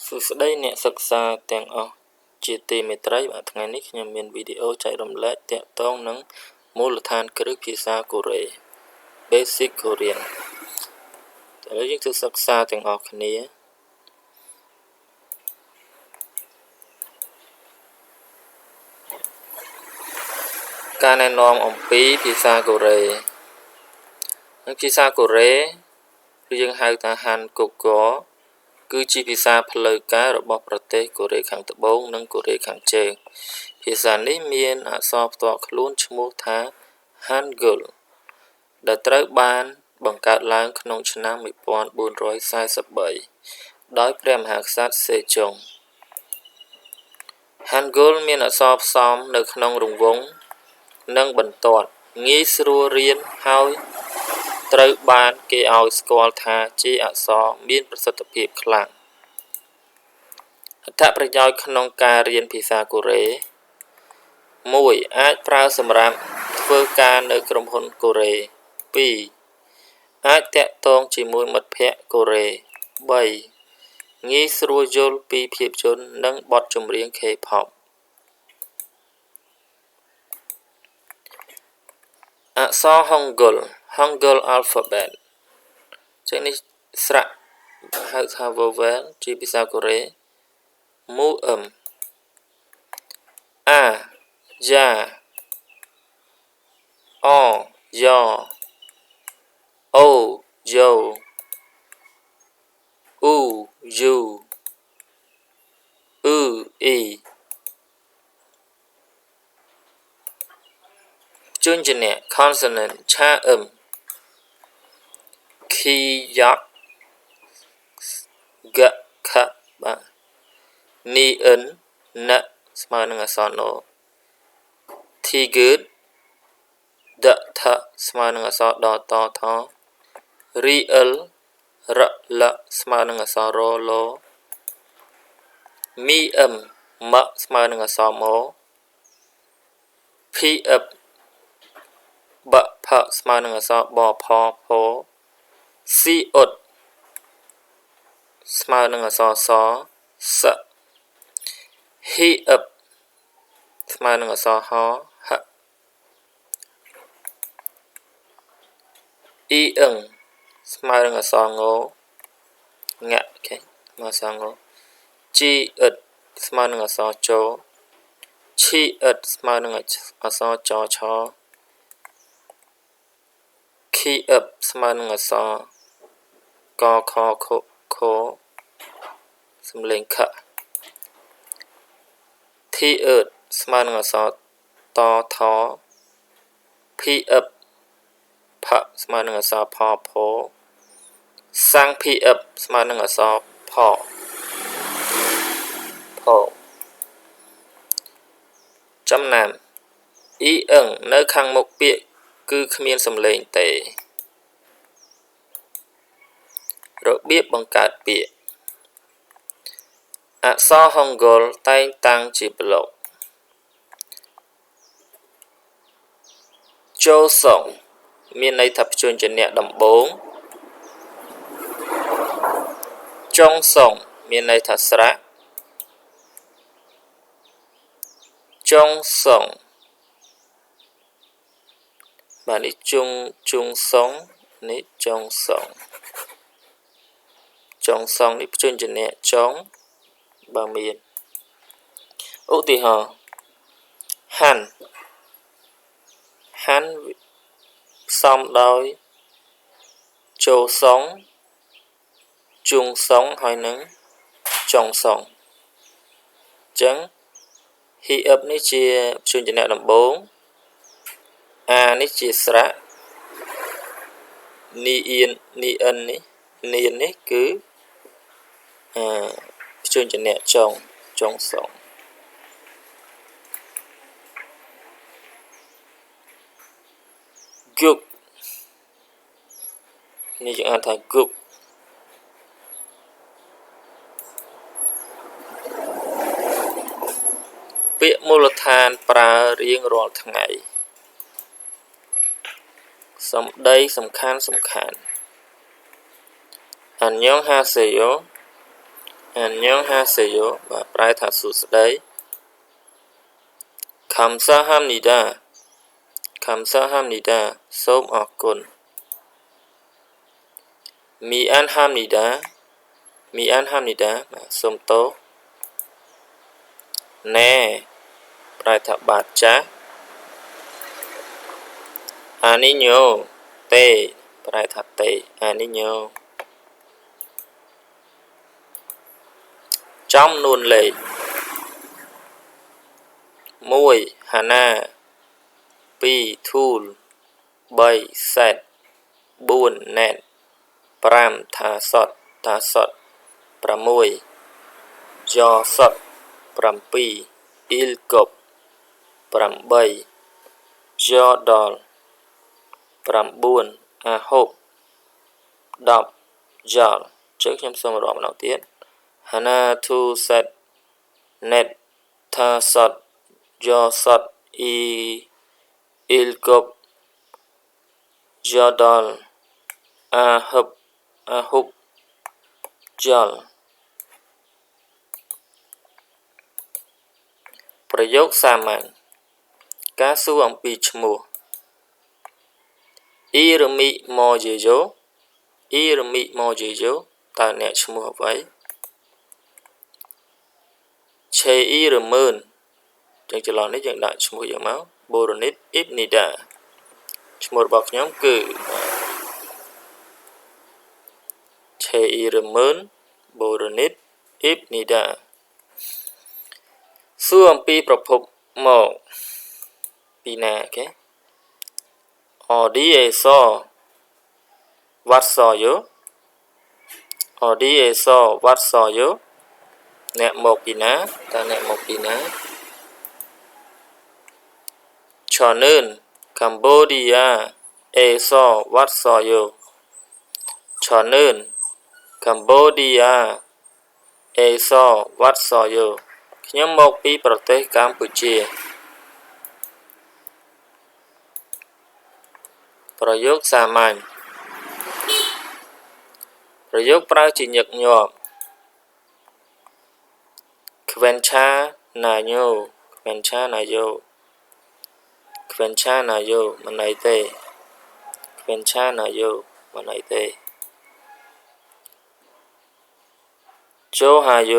សួស្តីអ្នកសិក្សាទាំងអស់ជាទីមេត្រីបាទថ្ងៃនេះខ្ញុំមានវីដេអូចែករំលែកទាក់ទងនឹងមូលដ្ឋានគ្រឹះភាសាកូរ៉េ Basic Korean ឥឡូវយើងទៅសិក្សាទាំងអស់គ្នាការណែនាំអំពីភាសាកូរ៉េនិងភាសាកូរ៉េឬយើងហៅថាហានកូកគឺជាភាសាផ្លូវការរបស់ប្រទេសកូរ៉េខាងត្បូងនិងកូរ៉េខាងជើងភាសានេះមានអក្សរផ្ទាល់ខ្លួនឈ្មោះថាហាន់ហ្គលដែលត្រូវបានបង្កើតឡើងក្នុងឆ្នាំ1443ដោយព្រះមហាក្សត្រសេចុងហាន់ហ្គលមានអក្សរផ្សំនៅក្នុងរង្វង់និងបន្ទាត់ងាយស្រួលរៀនហើយត្រូវបានគេឲ្យស្គាល់ថាជាអក្សរមានប្រសិទ្ធភាពខ្លាំងអត្ថប្រយោជន៍ក្នុងការរៀនភាសាកូរ៉េ1អាចប្រើសម្រាប់ធ្វើការនៅក្រុមហ៊ុនកូរ៉េ2អាចទាក់ទងជាមួយមិត្តភក្តិកូរ៉េ3ងាយស្រួលយល់ពីភាពយន្តនិងបទចម្រៀង K-pop អក្សរហុងហ្គល Hangul alphabet ចឹងនេះស្រៈហៅថា vowel ជាភាសាកូរ៉េមូអឹមអាយ៉ាអយ៉អូយ៉ូអ៊ូយូអ៊ឺអ៊ីព្យញ្ជនៈ consonant ឆាអឹមខីយ៉ាក់ហ្គខបាទនីអិនណស្មើនឹងអក្សរណធីហ្គឺដថស្មើនឹងអក្សរដតថរីអិលរលស្មើនឹងអក្សររលមីអឹមមស្មើនឹងអក្សរមភីអឹបបផស្មើនឹងអក្សរបផផស៊ីអ៊ុតស្មើនឹងអក្សរសសហ៊ីអឹបស្មើនឹងអក្សរហហអ៊ីអឹងស្មើនឹងអក្សរងងអូខេស្មើអក្សរងជីអ៊ិតស្មើនឹងអក្សរចឈីអ៊ិតស្មើនឹងអក្សរចឆខីអឹបស្មើនឹងអក្សរកខខខសំឡេងខធីអឺតស្មើនឹងអក្សរតថភីអឹបផស្មើនឹងអក្សរផផសាំងភីអឹបស្មើនឹងអក្សរផផចំណាំអ៊ីអឹងនៅខាងមុខពាក្យគឺគ្មានសំឡេងទេរបៀបបង្កើតពាក្យអក្សរហុងហ្គលតែងតាំងជាប្លុកចូលសុងមានន័យថាព្យញ្ជនៈដំបូងចុងសុងមានន័យថាស្រៈចុងសុងបាទនេះជុងជុងសុងនេះចុងសុងចុងសុងនេះព្យញ្ជនៈចុងបើមានឧទាហរណ៍ហាន់ហាន់ផ្សំដោយចូលសុងជុងសុងហើយនឹងចុងសុងអញ្ចឹងហ៊ីអឹបនេះជាព្យញ្ជនៈដំបូងអានេះជាស្រៈនីអៀននីអិននេះនីននេះគឺអព្យញ្ជនៈចុងចុងសុងគុកនេះយើងអានថាគុកពាក្យមូលដ្ឋានប្រើរៀងរាល់ថ្ងៃសម្ដីសំខាន់សំខាន់អានញ៉ុងហាសេយ៉ូ 안녕하세요 បាទប្រែថាសួស្តី 감사합니다 감사합니다 សូមអរគុណ 미안합니다 미안합니다 បាទសូមទោស 네 ប្រែថាបាទចាស់ 아니요 ទេប្រែថាទេ 아니요 ចំនួនលេខ1 하나 2 둘 3 셋 4 넷 5 다섯 다섯 6 여섯 7 일곱 8 여덟 9 아홉 10 열 ចឹងខ្ញុំសូមរាប់ម្ដងទៀត 하나 둘 셋 넷 다섯 여섯 이 일곱 여덟 아홉 아홉 열 ប្រយោគសាមញ្ញការសួរអំពីឈ្មោះ 이름이 뭐예요 이름이 뭐예요 តើអ្នកឈ្មោះអ្វី 제 이름은 ចឹងចន្លោះនេះយើងដាក់ឈ្មោះយើងមកបូរនីតអ៊ីបនីដាឈ្មោះរបស់ខ្ញុំគឺ 제 이름은 បូរនីតអ៊ីបនីដាសួរអំពីប្រភពមកពីណាគេ 어디에서 왔어요 어디에서 왔어요 អ្នកមកពីណាតើអ្នកមកពីណា 저는 캄보디아에서 왔어요 저는 캄보디아에서 왔어요 ខ្ញុំមកពីប្រទេសកម្ពុជាប្រយោគសាមញ្ញប្រយោគប្រើជាញឹកញាប់ 괜찮아요 괜찮아요 괜찮아요 មិនអីទេ 괜찮아요 មិនអីទេ 좋아요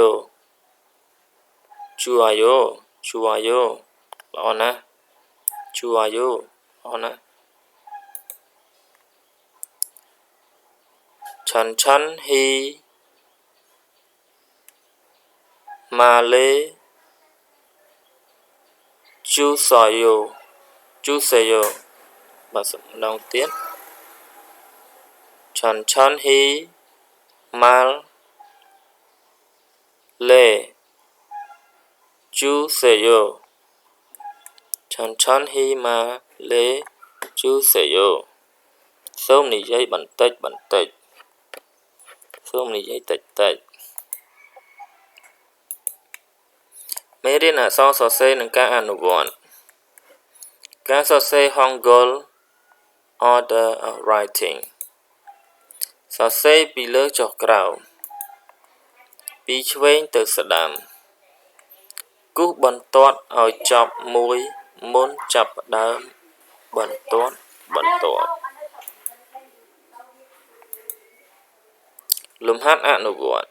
좋아요 좋아요 ល្អណាស់ 좋아요 ល្អណាស់ 천천히 말해 주세요 주세요 បាទសម្ដងទៀត 천천히 말해 주세요 천천히 말해 주세요 សូមនិយាយបន្តិចបន្តិចសូមនិយាយតិចតិចមេរៀនអក្សរសរសេរនិងការអនុវត្តការសរសេរហុងហ្គល order of writing សរសេរពីលើចុះក្រោមពីឆ្វេងទៅស្ដាំគូសបន្ទាត់ឲ្យចប់មួយមុនចាប់ផ្ដើមបន្ទាត់បន្ទាប់លំហាត់អនុវត្ត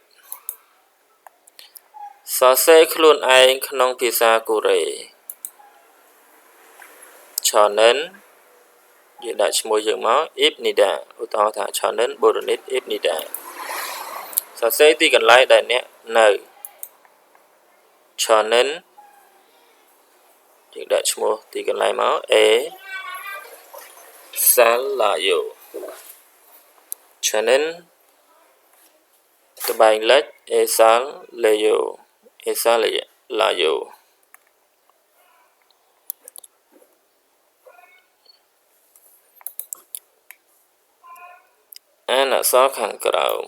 សរសេរខ្លួនឯងក្នុងភាសាកូរ៉េ 저는 យើងដាក់ឈ្មោះយើងមកអ៊ីបនីដាឧទាហរណ៍ថា 저는 បូរនីតអ៊ីបនីដាសរសេរទីកន្លែងដែលអ្នកនៅ 저는 យើងដាក់ឈ្មោះទីកន្លែងមក 에 살아요 저는 ត្បែងលិច 에 살래요 에 살라요 អានអក្សរខាងក្រោម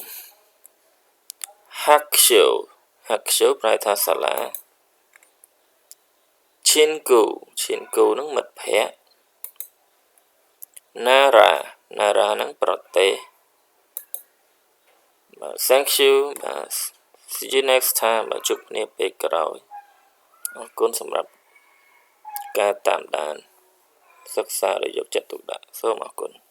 학교 학교 ប្រែថាសាលា 친구 친구 នឹងមិត្តភក្តិ 나라 나라 នឹងប្រទេសបាទ thank you បាទ See you next time. បាទជួបគ្នាពេលក្រោយអរគុណសម្រាប់ការតាមដានសិក្សាដោយយកចិត្តទុកដាក់សូមអរគុណ។